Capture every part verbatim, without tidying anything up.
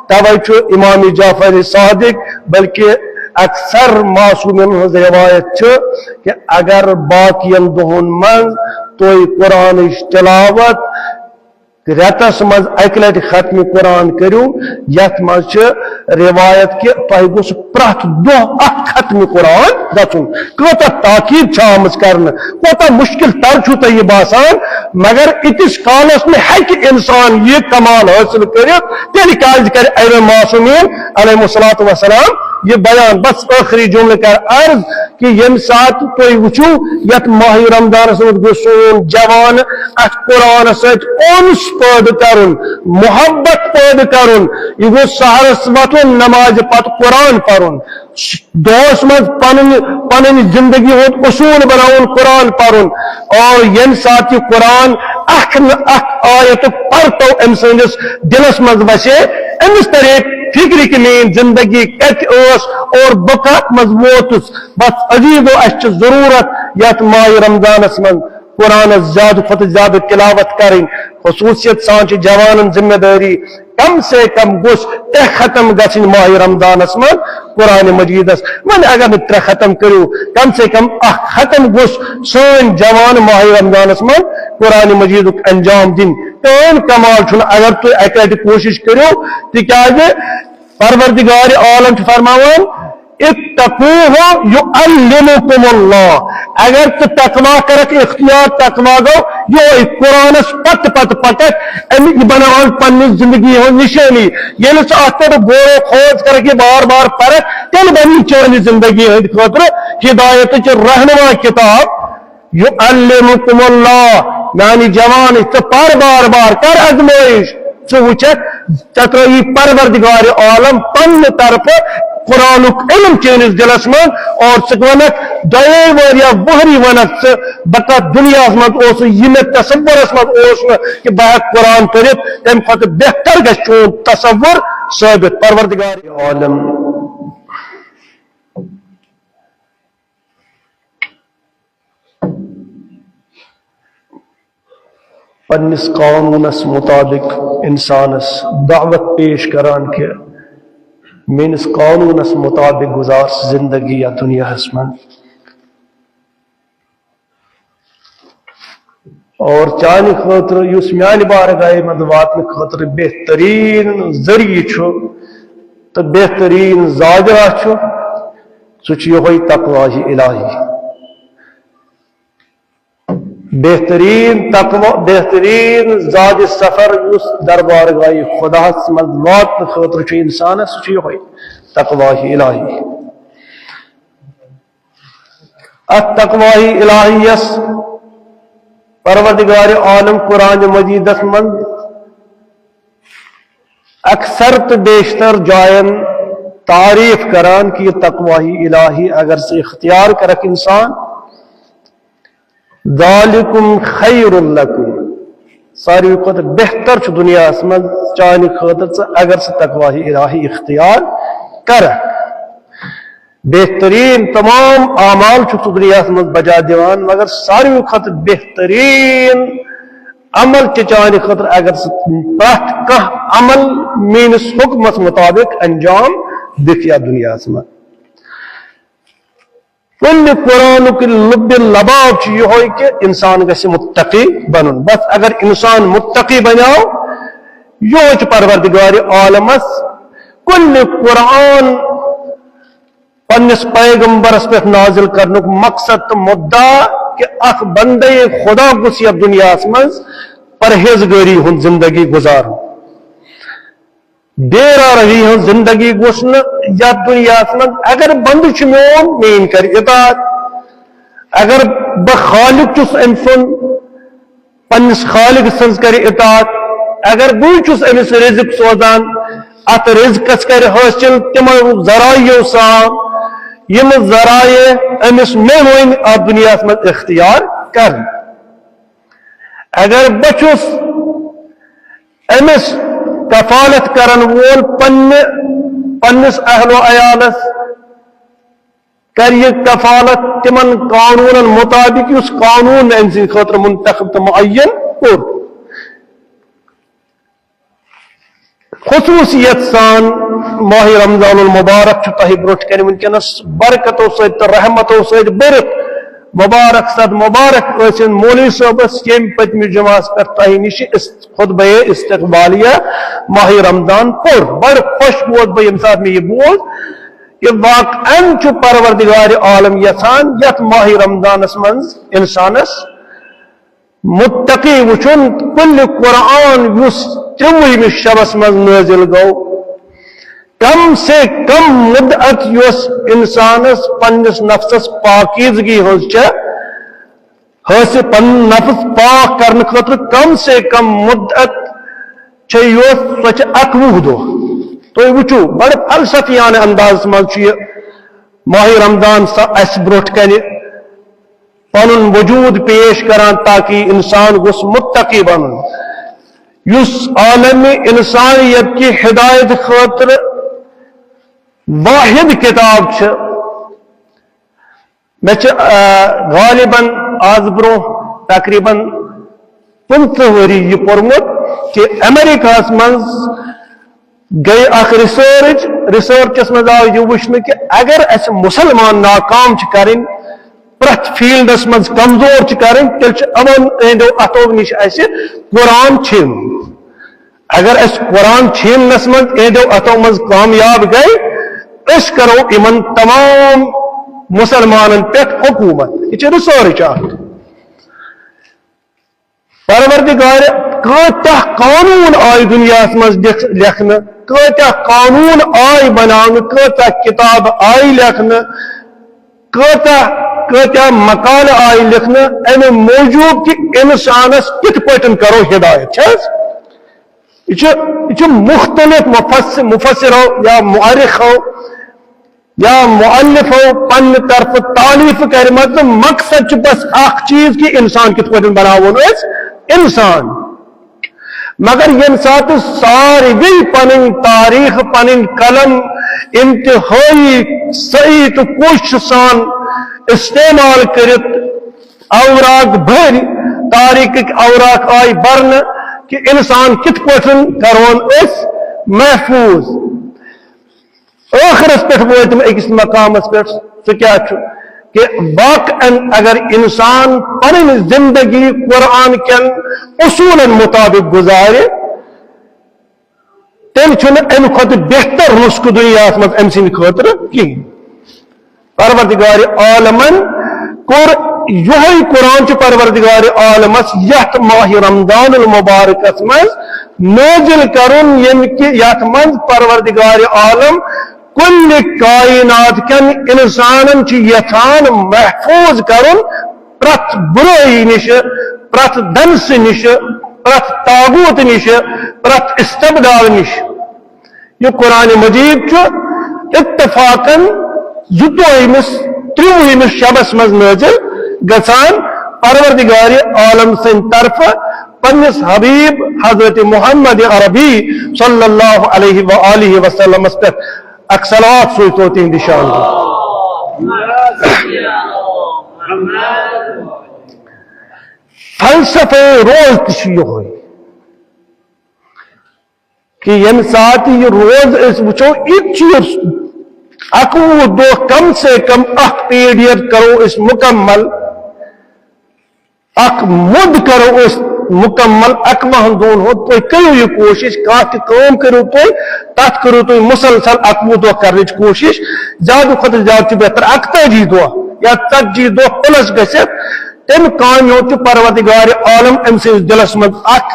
توے چھُ امام جعفر صادق، بلکہ اکثر معصومین ہٕنٛز روایت چھِ کہ اگر باقین دۄہن منٛز تُہۍ قرآنٕچ تلاوت رٮ۪تس منٛز اکہِ لٹہِ ختم قرآن کٔرِو، یتھ منٛز چھِ روایت کہ تۄہہِ گوٚژھ پرٛٮ۪تھ دۄہ اکھ ختم قرآن گژھُن۔ کۭژاہ تاکید چھِ آمٕژ کرنہٕ، کوتاہ مشکل تر چھُو تۄہہِ یہِ باسان، مگر ییٖتِس کالس نہٕ ہیٚکہِ انسان یہِ کمال حٲصِل کٔرِتھ، تیٚلہِ کیازِ کرِ اَمہِ معصومین علیہم الصلوۃ والسلام یہِ بیان؟ بس ٲخری جملہٕ کر عرض کہ ییٚمہِ ساتہٕ تُہۍ وٕچھِو یتھ ماہِ رمضانس منٛز گوٚو سون جوان اتھ قرآنس سۭتۍ انس پٲدٕ کرُن، محبت پٲدٕ کرُن، یہِ گوٚو سحرس وۄتھُن، نمازِ پتہٕ قرآن پرُن، دۄہس منٛز پنٕنۍ، پنٕنۍ زندگی ہُنٛد اصوٗل بناوُن، قرآن پرُن۔ اور ییٚمہِ ساتہٕ یہِ قرآن اکھ نہ اکھ آیتُک پرتو أمۍ سٕنٛدِس دلس منٛز وسے، أمِس ترے فکرِ کہ میٲنۍ زندگی کتہِ ٲس اور بہٕ کتھ منٛز ووتُس۔ بس عزیزو، اسہِ چھِ ضروٗرت یتھ ماہِ رمضانس منٛز قرآنس زیادٕ کھۄتہٕ زیادٕ تلاوت کرٕنۍ۔ خصوصیت سان چھِ جوانن ذمہ دٲری، کم سے کم گوٚژھ ترٛےٚ ختم گژھٕنۍ ماہِ رمضانس منٛز قرآن مجیدس۔ وۄنۍ اگر نہٕ ترٛےٚ ختم کٔرِو، کم سے کم اکھ ختم گوٚژھ سٲنۍ جوان ماہِ رمضانس منٛز قرآن مجیدُک انجام دِنۍ۔ کٕہٕنۍ کمال چھُنہٕ اگر تُہۍ اکہِ لٹہِ کوٗشش کٔرِو، تِکیازِ پروردگار عالم چھُ فرماوان، "اتقوہ یعلمکم اللہ"۔ اگر ژٕ تقوی کرکھ اختیار، تقوی گوٚو یہوے قرآنس پتہٕ پتہٕ پککھ، امیُک بناوان پننہِ زندگی ہٕنٛز نشٲنی۔ ییٚلہِ ژٕ اتھ پٮ۪ٹھ غور و خوض کرکھ، یہِ بار بار پرکھ، تیٚلہِ بنی چانہِ زندگی ہٕنٛدِ خٲطرٕ ہدایتٕچ رہنما کتاب۔ یعلمکم اللہ، میانہِ جوان، ژٕ پر بار بار، کر ازمٲیش، ژٕ وٕچھکھ، ژےٚ ترٲیی پروردگار عالم پننہِ طرفہٕ قرآنُک علم چٲنِس دلس منٛز، اور ژٕ ونکھ دۄیے وٲرۍ یا وُہری ونکھ ژٕ، بہٕ کتھ دُنیاہس منٛز اوسُس، یہِ مےٚ تصورس منٛز اوس نہٕ کہ بہٕ ہٮ۪کہٕ قرآن پٔرِتھ، تمہِ کھۄتہٕ بہتر گژھِ چون تصور ثٲبت۔ پروردگار عالم پننِس قانوٗنس مُطابِق اِنسانس دعوت پیش کران کہِ میٲنِس قانوٗنس مُطابِق گُزار ژٕ زِندگی یَتھ دُنیاہَس منٛز۔ اور چانہِ خٲطرٕ یُس میانہِ بارگاہہِ منٛز واتنہٕ خٲطرٕ بہتریٖن ذٔریعہٕ چھُ تہٕ بہتریٖن زاگراہ چھُ، سُہ چھُ یِہوٚے تقویٰ الٰہی۔ بہتریٖن تقویٰ، بہتریٖن زاد سفر یُس دربارگاہ خداہس منٛز واتنہٕ خٲطرٕ چھُ اِنسانس، سُہ چھُ یِہوٚے تقویٰ الٰہی۔ اتھ تقویٰ الٰہیس پروردگار عالم قرآن مجیدس منٛز اکثر تہٕ بیشتر جاین تعریف کران کہِ یہِ تقویٰ الٰہی اگر ژٕ اختیار کرکھ اِنسان، ذالکم خیر لکم، ساروی کھۄتہٕ بہتر چھُ دُنیاہس منٛز چانہِ خٲطرٕ ژٕ اگر ژٕ تقویٰ الٰہی اختیار کرکھ۔ بہتریٖن تمام اعمال چھُکھ ژٕ دُنیاہس منٛز بجا دِوان، مگر ساروی کھۄتہٕ بہتریٖن عمل چھُ چانہِ خٲطرٕ اگر ژٕ پرٛٮ۪تھ کانٛہہ عمل میٲنِس حُکمس مُطابِق انجام دِکھ یتھ دُنیاہس منٛز۔ کُلِ قرآنُک لُبِ لباب چھُ یِہوٚے کہِ اِنسان گژھِ مُتقی بنُن۔ بس اگر اِنسان مُتقی بنیو، یِہوٚے چھُ پروردگار عالمس کُلِ قرآن پننِس پیغمبرس پٮ۪ٹھ نازل کرنُک مقصد تہٕ مُدعا کہِ اکھ بندے خدا گوٚژھ یتھ دُنیاہس منٛز پرہیزگٲری ہُنٛد زندگی گُزارُن۔ بے راہ روی ہٕنٛز زندگی گوٚژھ نہٕ یتھ دُنیاہس منٛز۔ اگر بندٕ چھُ میون، میٲنۍ کرِ اطاعت۔ اگر بہٕ خالق چھُس أمۍ سُنٛد، پننِس خالق سٕنٛز کرِ اطاعت۔ اگر بٕے چھُس أمِس رزق سوزان، اتھ رزقس کرِ حٲصِل تِمو ذرایعو سان، یِم ذرایع أمِس مےٚ ؤنۍ اتھ دُنیاہس منٛز اختیار کرنہٕ۔ اگر بہٕ چھُس أمِس کفالت کرن وول پننہِ، پننِس اہل و عیالس، کر یہِ کفالت تِمن قانوٗنن مُطابِق یُس قانوٗن مےٚ أمۍ سٕنٛدِ خٲطرٕ منتخب تہٕ معین کوٚر۔ خصوصیت سان ماہ رمضان المبارک چھُ تۄہہِ برونٛٹھ کنہِ وٕنکیٚنس برکتو سۭتۍ تہٕ رحمتو سۭتۍ بٔرِتھ۔ مبارک صد مبارک ٲسِن مولوی صٲبس، ییٚمۍ پٔتمہِ جمعس پٮ۪ٹھ تۄہہِ نِش اس-، خطبہ استقبالیہ ماہ رمضان پوٚر۔ بڑٕ خۄش گوس بہٕ ییٚمہِ ساتہٕ مےٚ یہِ بوٗز۔ کہ واقعاً چھُ پروردگار عالم یژھان یتھ ماہ رمضانس منٛز انسانس متقی وٕچھُن۔ کل قرآن یُس ترٛیٚیِمہِ شبس منٛز نٲزِل گوٚو، کم سے کم مدت یۄس انسانس پننِس نفسس پاکیزگی ہٕنٛز چھےٚ، حٲصِل پنُن نفس پاک کرنہٕ خٲطرٕ کم سے کم مدت چھےٚ یۄس، سۄ چھِ اَکوُہ دۄہ۔ تُہۍ وٕچھِو، بڑٕ فلسفیانہٕ اندازس منٛز چھُ یہِ ماہ رمضان سا-، اسہِ برونٛٹھ کنہِ پنُن وجود پیش کران، تاکہ انسان گوٚژھ متقی بنُن۔ یُس عالم انسانیت کی ہدایت خٲطرٕ واحد کتاب چھِ، مےٚ چھِ، آ، غالباً آز برونٛہہ تقریباً پٕنٛژٕہ ؤری یہِ پوٚرمُت کہ امریکہس منٛز گٔے اکھ ریسرچ، ریسرچس منٛز آو یہِ وٕچھنہٕ کہ اگر اسہِ مسلمان ناکام چھِ کرٕنۍ، پرٛٮ۪تھ فیلڈس منٛز کمزور چھِ کرٕنۍ، تیٚلہِ چھُ یِمن أنٛدیو اتھو نِش اسہِ قرآن چھینُن۔ اگر اسہِ قرآن چھیننس منٛز أنٛدیو اتھو منٛز کامیاب گٔے، أسۍ کرو یِمن تمام مسلمانن پٮ۪ٹھ حکومت۔ یہِ چھِ ریسرچ اکھ۔ پروردگار کۭتیاہ قانون آے دنیاہس منٛز لیکھ-، لیکھنہٕ، کۭتیاہ قانون آے بناونہٕ، کۭژاہ کتاب آے لیکھنہٕ، کۭتیاہ، کۭتیاہ مقالہٕ آے لیکھنہٕ، امہِ موٗجوٗب کہِ انسانس کِتھ پٲٹھۍ کرو ہدایت، چھِ حظ؟ یہِ چھُ، یہِ چھُ مختلف مفس-، مفسرو یا مؤرخو یا مؤلفو پننہِ طرفہٕ تالیف کرِمژ، تہٕ مقصد چھُ بس اکھ چیز کہِ انسان کِتھ پٲٹھۍ بناوون أسۍ انسان۔ مگر ییٚمہِ ساتہٕ ساروی پنٕنۍ تاریخ، پنٕنۍ قلم انتہٲئی صحیح تہٕ کوٗششہِ سان استعمال کٔرِتھ اوراق بٔرۍ، تاریخٕکۍ اوراق آے برنہٕ کہِ انسان کِتھ پٲٹھۍ کرون أسۍ محفوظ۔ ٲخرس پٮ۪ٹھ وٲتۍ تِم أکِس مقامس پٮ۪ٹھ، سُہ کیٛاہ چھُ؟ کہِ واقعاً اگر انسان پنٕنۍ زندگی قرآن کٮ۪ن اصوٗلن مطابق گُزارِ، تیٚلہِ چھُنہٕ امہِ کھۄتہٕ بہتر رُسکہٕ دُنیاہس منٛز أمۍ سٕنٛدِ خٲطرٕ کِہیٖنۍ۔ پروردگار عالمن کوٚر یِہوٚے قرآن چھُ پروردگار عالمس یتھ ماہ رمضان المبارکس منٛز نٲزِل کرُن، ییٚمہِ کہِ یتھ منٛز پروردگار عالم کُلہِ کائنات کٮ۪ن انسانن چھُ یژھان محفوظ کرُن پرٛٮ۪تھ بُرٲیی نِش، پرٛٮ۪تھ دنسہٕ نِش، پرٛٮ۪تھ طاغوت نِش، پرٛٮ۪تھ استبداد نِش۔ یہِ قرآن مجید چھُ اتفاقاً زٕتووُہمِس، ترٛووُہمِس شبس منٛز نٲزِل گژھان پروردگار عالم سٕنٛدِ طرفہٕ پننِس حبیب حضرت محمد عربی صلی اللہ علیہ و آلہ وسلمس پٮ۪ٹھ۔ اکھ صلوات سوٗزتو تِہنٛدِ شان۔ فلسفہ روز تہِ چھُ یِہوٚے۔ کہ ییٚمہِ ساتہٕ یہِ روز أسۍ وٕچھو، یہِ تہِ چھُ یُس اَکوُہ دۄہ کم سے کم اکھ پیریڈ کرو أسۍ مکمل، اکھ مُد کرو أسۍ مکمل اَکوُہن دۄہن ہُنٛد۔ تُہۍ کٔرِو یہِ کوٗشِش، کانٛہہ تہِ کٲم کٔرِو تُہۍ، تَتھ کٔرِو تُہۍ مُسلسل اَکوُہ دۄہ کرنٕچ کوٗشِش، زیادٕ کھۄتہٕ زیادٕ چھُ بہتر اَکتٲجی دۄہ یا ژتجی دۄہ پلس گژھِ۔ تمہِ کامہِ ہُنٛد چھُ پروردگار عالم أمۍ سٕنٛدِس دِلس منٛز اکھ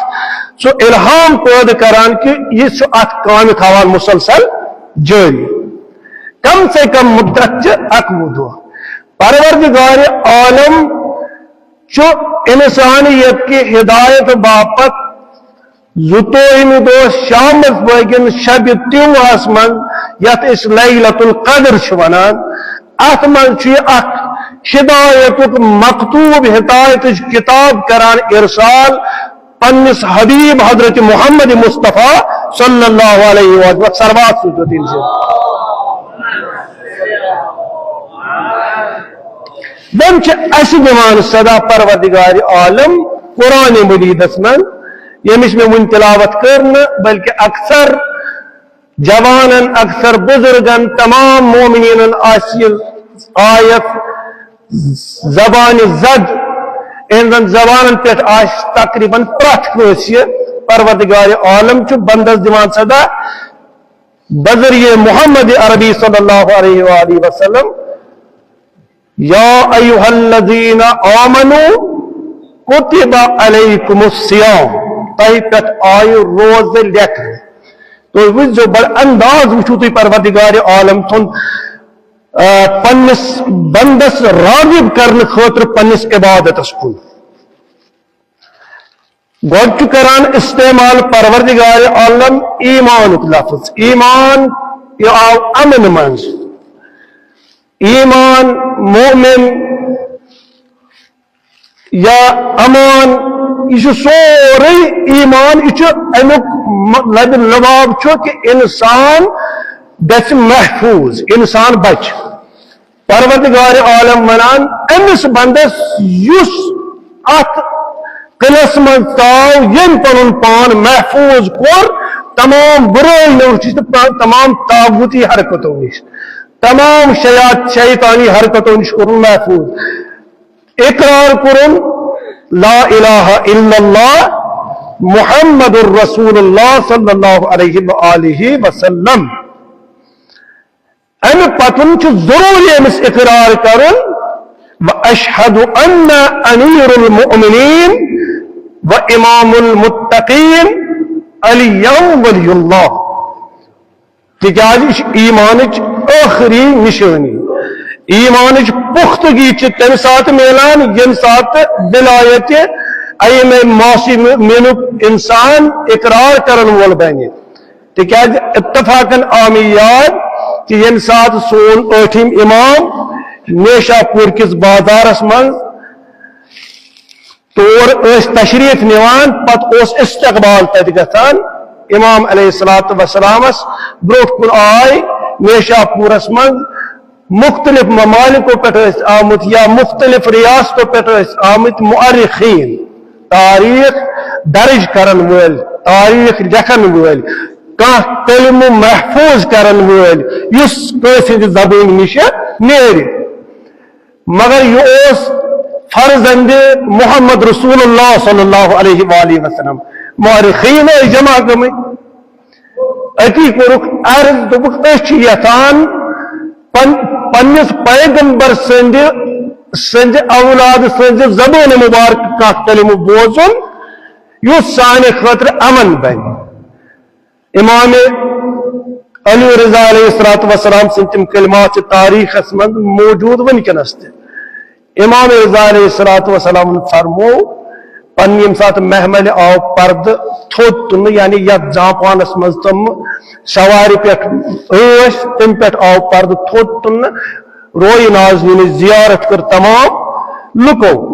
سُہ الہام پٲدٕ کران کہِ یہِ چھُ اتھ کامہِ تھاوان مسلسل جٲری۔ کم سے کم مدت چھِ اَکوُہ دۄہ۔ پروردگار عالم چھُ انسانیت کہِ ہدایت باپتھ زٕتووُہمہِ دۄہ شامس بٲگٮ۪ن شبِ تیوہس منٛز، یتھ أسۍ لیلۃ القدر چھِ ونان، اتھ منٛز چھُ یہِ اکھ ہدایتُک مکتوب، ہدایتٕچ کتاب کران ارسال پننِس حبیب حضرت محمد مصطفیٰ صلی اللہ علیہ وسلم۔ صلوات سوٗزِو تٔمۍ سٕنٛدِ۔ وۄنۍ چھِ اَسہِ دِوان صدا پروردگار عالم قرآن مجیدس منٛز، ییٚمِچ مےٚ وُنہِ تلاوت کٔر نہٕ، بلکہِ اکثر جوانن، اکثر بزرگن، تمام مومنینن آسہِ یہِ آیت زبانہِ زد، اِہنٛزن زبانن پٮ۪ٹھ آسہِ تقریباً پرٛٮ۪تھ کٲنٛسہِ، پروردگار عالم چھُ بندس دِوان صدا بذریعہ محمد عربی صلی اللہ علیہ وآلہ وسلم، یا ایھا الذین آمنوا کتب علیکم الصیام، تۄہہِ پٮ۪ٹھ آیہِ روزٕ لیکھنہٕ۔ تُہۍ وٕچھزیو، بڑٕ انداز وٕچھِو تُہۍ پروردگار عالم سُنٛد، آ، پننِس بندس راغب کرنہٕ خٲطرٕ پننِس عبادتس کُن۔ گۄڈٕ چھُ کران استعمال پروردگار عالم ایمانُک لفظ۔ ایمان یہِ آو امن منٛز۔ ایمان، مومن یا امان، یہِ چھُ سورُے ایمان۔ یہِ چھُ امیُک م-، لبِ لباب چھُ کہ انسان گژھِ محفوظ، انسان بچہِ۔ پروردگار عالم ونان أمِس بندس یُس اتھ قلعس منٛز ژاو، ییٚمۍ پنُن پان محفوظ کوٚر تمام برٲیو نِش تہٕ تمام طاغوتی حرکتو نِش، تمام شیات-، شیطانی حرکتو نِش کوٚرُن محفوظ۔ اقرار کوٚرُن لا الہ الا اللہ محمد رسول اللہ صلی اللہ علیہ وآلہ وسلم۔ امہِ پتن چھُ ضروری أمِس اقرار کرُن، واشہد ان امیر المؤمنین و امام المتقین علی ولی اللہ۔ تِکیازِ یہِ چھِ ایمانٕچ ٲخری نشٲنی۔ ایمانٕچ پختگی چھِ تمہِ ساتہٕ میلان، ییٚمہِ ساتہٕ ولایت ائمہ معصومینُک انسان اقرار کرن وول بنہِ۔ تِکیازِ اتفاقن آو مےٚ یاد کہ ییٚمہِ ساتہٕ سون ٲٹھِم امام نیشا پور کِس بازارس منٛز تور ٲسۍ تشریف نِوان، پتہٕ اوس استقبال تتہِ گژھان۔ امام علیہ الصلوۃ والسلامس برونٛٹھ کُن آے نیشا پورس منٛز مختلف ممالکو پٮ۪ٹھ ٲسۍ آمٕتۍ یا مختلف ریاستو پٮ۪ٹھ ٲسۍ آمٕتۍ مؤرخین، تاریخ درج کرن وٲلۍ، تاریخ لیکھن وٲلۍ، کانٛہہ کلمہٕ محفوظ کرن وٲلۍ، یُس کٲنٛسہِ ہٕنٛزِ زبٲنۍ نِش نیرِ۔ مگر یہِ اوس فرزند محمد رسول اللہ صلی اللہ علیہ وآلہ وسلم۔ مؤرخین ٲسۍ جمع گٔمٕتۍ۔ أتی کوٚرُکھ عرض، دوٚپُکھ، أسۍ چھِ یژھان پن-، پننِس پیغمبر سٕنٛدِ، سٕنٛزِ اولاد سٕنٛزِ زبٲنہِ مبارک کانٛہہ کلمہٕ بوزُن، یُس سانہِ خٲطرٕ امن بنہِ۔ امام علی رضا علیہ الصلوۃ والسلام سٕنٛدۍ تِم کلمات چھِ تاریخس منٛز موجود وٕنکیٚنس تہِ۔ امام رضا علیہ الصلوۃ والسلام فرمو، پننہِ ییٚمہِ ساتہٕ محملہِ آو پردٕ تھوٚد تُلنہٕ، یعنی یتھ زانپانس منٛز تِم سوارِ پٮ۪ٹھ ٲسۍ، تمہِ پٮ۪ٹھ آو پردٕ تھوٚد تُلنہٕ، رویہِ نازنینٕچ زیارت کٔر تمام لُکو۔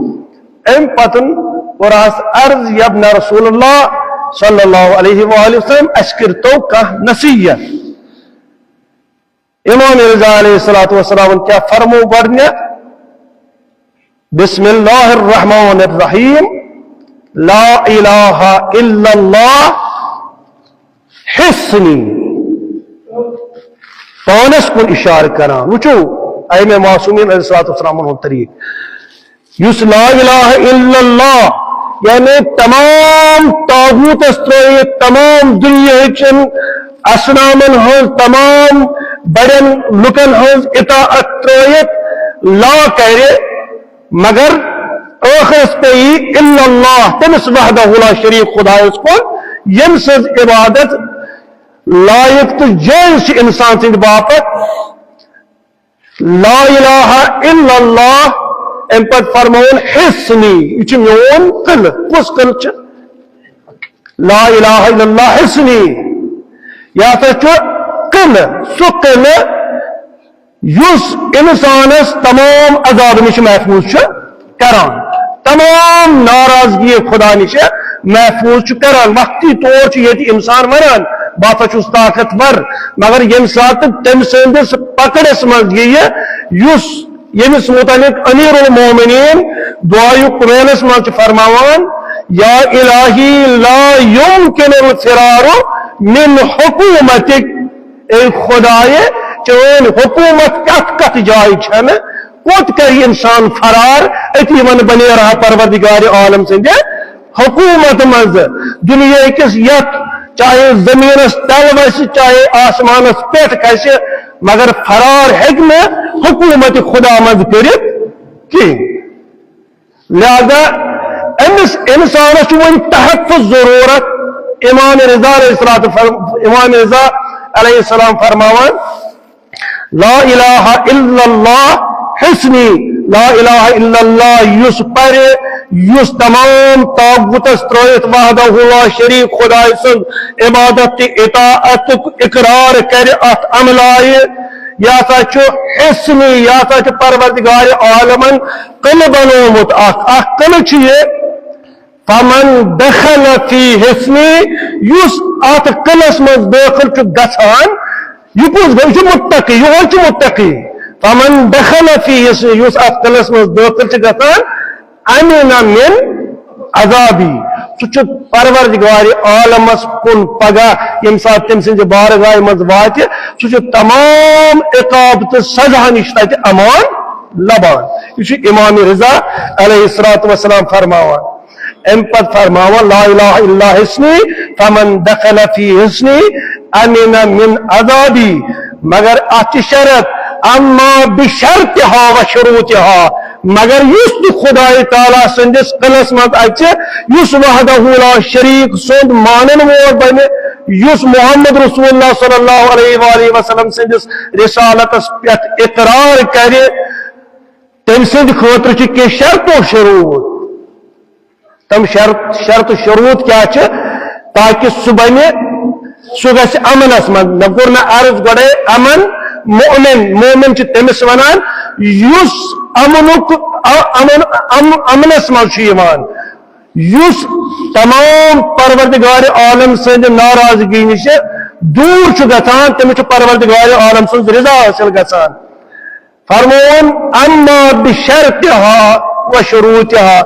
امہِ پتن کوٚر اَس عرض، یبن رسول اللہ صلی اللہ علیہ وآلہ وسلم، اسہِ کٔرتو کانٛہہ نصیحت۔ امام رضا علیہ الصلوۃ والسلام کیا فرمو گۄڈنیتھ؟ بسم اللہ الرحمن الرحیم، لا الہ الا اللہ حصنی۔ پانس کُن اشارٕ کران۔ وٕچھو، ائمہ معصومین علیہ الصلوۃ والسلام ہُنٛد طریقہٕ۔ یُس لا الہ الا اللہ، یعنی تمام طاغوتس ترٲوِتھ، تمام دُنیاہٕچن اصنامن ہٕنٛز، تمام بڑٮ۪ن لُکن ہٕنٛز اطاعت ترٲوِتھ لا کرِ، مگر ٲخرس پیٚیہِ الا اللہ، تٔمِس وحدہ لا شریک خدایس کُن، ییٚمہِ سٕنٛز عبادت لایق تہٕ جٲیز چھِ انسان سٕنٛدِ باپتھ۔ لا الہ الا اللہ، امہِ پتہٕ فرمووُن حصنی، یہِ چھُ میون قلعہٕ۔ کُس قلعہٕ چھُ؟ لا الہ الا اللہ حصنی، یہِ ہسا چھُ قلعہٕ، سُہ قلعہٕ یُس انسانس تمام عذاب نِش محفوظ چھُ کران، تمام ناراضگی خدا نِش محفوظ چھُ کران۔ وقتی طور چھُ ییٚتہِ انسان ونان، بہٕ ہسا چھُس طاقتور، مگر ییٚمہِ ساتہٕ تٔمۍ سٕنٛدِس پکڑس منٛز یِیہِ، یُس، ییٚمِس متعلق امیر المومنین دعایُک قرآنس منٛز چھُ فرماوان، یا الہی لا یمکن الفرار من حکومتک، اے خدایہِ، چٲنۍ حکومت کتھ کتھ جایہِ چھنہٕ؟ کوٚت کرِ انسان فرار؟ أتی ونہٕ بہٕ نیرٕ ہا پروردگار عالم سٕنٛدِ حکومت منٛز۔ دُنیا کِس یتھ، چاہے زمینس تل وسہِ، چاہے آسمانس پٮ۪ٹھ کھسہِ، مگر فرار ہیٚکہِ نہٕ حکومت خدا منٛز کٔرِتھ کینٛہہ۔ لہذا أمِس انسانس چھُ وۄنۍ تحفظ ضرورت۔ امام رضا علیہ الصلوۃ فر-، امام رضا علیہ السلام فرماوان، لا الہ الا اللہ حصنی، لا الہ الا اللہ یُس پرِ، یُس تمام طاغوتس ترٲوِتھ وحدہ لا شریک خدائے سٕنٛز عبادت تہٕ اطاعتُک اقرار کرِ اتھ عملایہِ، یہِ ہسا چھُ حصنی، یہِ ہسا چھُ پروردگار عالمن قلعہٕ بنوومُت اکھ، اکھ قلعہٕ چھُ یہِ۔ فمن دخل فی حصنی، یُس اتھ قلعس منٛز دٲخل چھُ گژھان، یہِ کُس گوٚو؟ یہِ چھُ متقی، یِہوے چھُ متقی۔ فمن دخل فی حصنی، یُس اتھ قلعس منٛز دٲخل چھُ گژھان، امن من عذابی، سُہ چھُ پروردگار عالمس کُن پگاہ، ییٚمہِ ساتہٕ تٔمۍ سٕنٛزِ بارگاہہِ منٛز واتہِ، سُہ چھُ تمام عقاب تہٕ سزا نِش تتہِ امان لبان۔ یہِ چھُ امام رضا علیہ الصلوۃ والسلام فرماوان۔ امہِ پتہٕ فرماوان، لا الہ الا حصنی، فمن دخل فی حصنی امن من عذابی۔ مگر اتھ چھِ شرط، اما بشرطہا و شروطہا، مگر یُس تہِ خدای تعالیٰ سٕنٛدِس قلعس منٛز اژِ، یُس وحدہ لا شریک سُنٛد مانن وول بنہِ، یُس محمد رسول اللہ صلی اللہ علیہ وآلہ وسلم سٕنٛدِس رسالتس پٮ۪ٹھ اقرار کرِ، تٔمۍ سٕنٛدِ خٲطرٕ چھِ کینٛہہ شرط و شروٗط۔ تِم شرط، شرط و شروٗط کیٛاہ چھِ؟ تاکہِ سُہ بنہِ، سُہ گژھِ امنس منٛز۔ مےٚ کوٚر نہٕ عرض گۄڈے امن، مؤمن، مؤمن چھِ تٔمِس ونان یُس امنُک، ا-، امن، ام-، امنس منٛز چھُ یِوان، یُس تمام پروردگار عالم سٕنٛدِ ناراضگی نِش دوٗر چھُ گژھان، تٔمِس چھُ پروردگار عالم سٕنٛز رضا حٲصِل گژھان۔ فرمون، اما بشرطہا و شروطہا،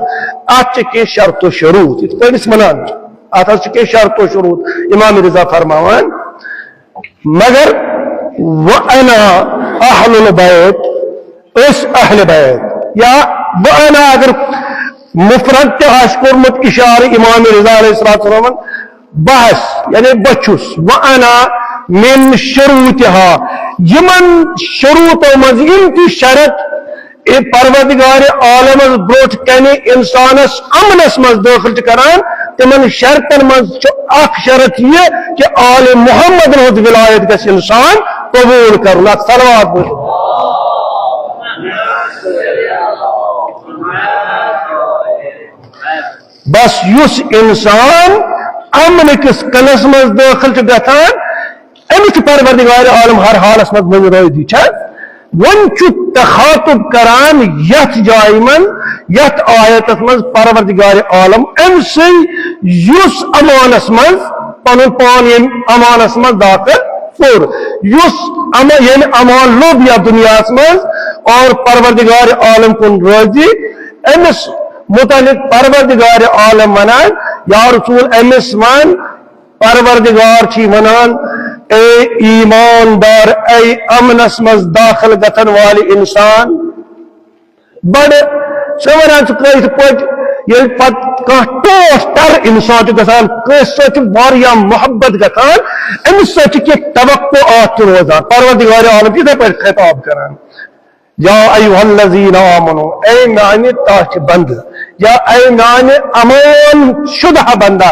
اتھ چھِ کینٛہہ شرط و شروٗط، یِتھ پٲٹھۍ أسۍ ونان چھِ، اتھ حظ چھِ کینٛہہ شرط و شروٗط۔ امام رضا فرماوان، مگر وانا اہل البیت، أسۍ اہل بیت، یا وانا اگر مفرد تہِ آسہِ کوٚرمُت اشارٕ امام رضا علیہ الصلوۃ والسلام، بہٕ ہس، یعنی بہٕ چھُس، وانا من شروطہا، یِمن شروٗطو منٛز یِم تہِ شرط اے پروردگار عالمس برونٛٹھ کنہِ انسانس امنس منٛز دٲخل چھِ کران، تِمن شرطن منٛز چھُ اکھ شرط یہِ کہِ آل محمد ہٕنٛز ولایت گژھِ انسان قبول کرُن۔ اتھ صلوات بوٗزِو۔ بس یُس انسان امن کِس قلعس منٛز دٲخل چھُ گژھان، أمِس چھُ پروردگار عالم ہر حالس منٛز وۄنۍ رٲضی چھا؟ وۄنۍ چھُ تخاطب کران یتھ جایہِ منٛز، یتھ آیتس منٛز پروردگار عالم أمۍ سٕے یُس امانس منٛز پنُن پان ییٚمۍ امانس منٛز داخل کوٚر، یُس اما-، ییٚمۍ امان لوٚب یتھ دُنیاہس منٛز اور پروردگار عالم کُن رٲضی، أمِس متعلق پروردگار عالم ونان، یا رسول، أمِس ون، پروردگار چھی ونان، اے ایماندار، اے امنس منٛز داخل گژھن والہِ انسان، بڑٕ، ژٕ ونان ژٕ کٲشِر پٲٹھۍ، ییٚلہِ پتہٕ کانٛہہ ٹوٹھ ٹر انسان چھُ گژھان، کٲنٛسہِ سۭتۍ چھِ واریاہ محبت گژھان، أمِس سۭتۍ چھِ کینٛہہ توقعات تہِ روزان۔ پروردگار عالم چھُ یِتھے پٲٹھۍ خطاب کران، یا ایھا الذین آمنو، اے میانہِ تاچہِ بندٕ، یا اے میانہِ امان شدہ بندہ،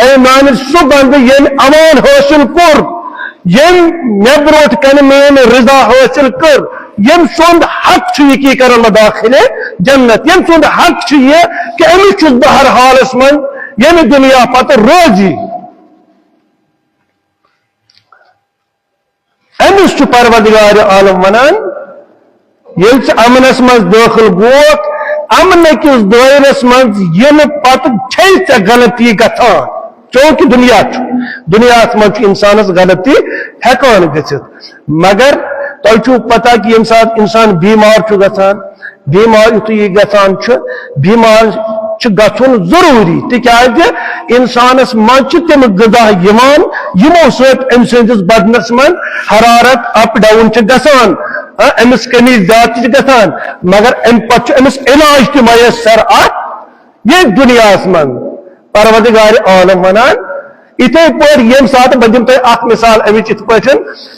اے میانہِ سُہ بندٕ ییٚمۍ امان حٲصِل کوٚر، ییٚمۍ مےٚ برونٛٹھ کنہِ میٲنۍ رضا حٲصِل کٔر، ییٚمۍ سُنٛد حق چھُ یہِ کہِ یہِ کرن مےٚ داخلِ جنت، ییٚمۍ سُنٛد حق چھُ یہِ کہِ أمِس چھُس بہٕ ہر حالس منٛز ییٚمہِ دُنیا پتہٕ رٲضی۔ أمِس چھُ پروردگار عالم ونان، ییٚلہِ ژٕ امنس منٛز دٲخل گوکھ، امنہٕ کِس دٲیرس منٛز یِنہٕ پتہٕ چھے ژےٚ غلطی گژھان، چونکہ دُنیا چھُ، دُنیاہس منٛز چھُ انسانس غلطی ہٮ۪کان گٔژھِتھ۔ مگر تۄہہِ چھُو پتہ کہِ ییٚمہِ ساتہٕ انسان بیمار چھُ گژھان، بیمار یُتھُے یہِ گژھان چھُ، بیمار چھُ گژھُن ضروٗری، تِکیازِ اِنسانَس منٛز چھِ تِم غذا یِوان، یِمو سۭتۍ أمۍ سٕنٛدِس بدنَس منٛز حرارت اپ ڈاؤن چھِ گژھان۔ ہاں، أمِس کمی زیادٕ تہِ چھِ گژھان، مگر اَمہِ پتہٕ چھُ أمِس علاج تہِ میسر اَتھ ییٚتھۍ دُنیاہَس منٛز۔ پروردگار عالم وَنان، یِتھَے پٲٹھۍ ییٚمہِ ساتہٕ، بہٕ دِمہٕ تۄہہِ اَکھ مِثال اَمِچ، یِتھ پٲٹھۍ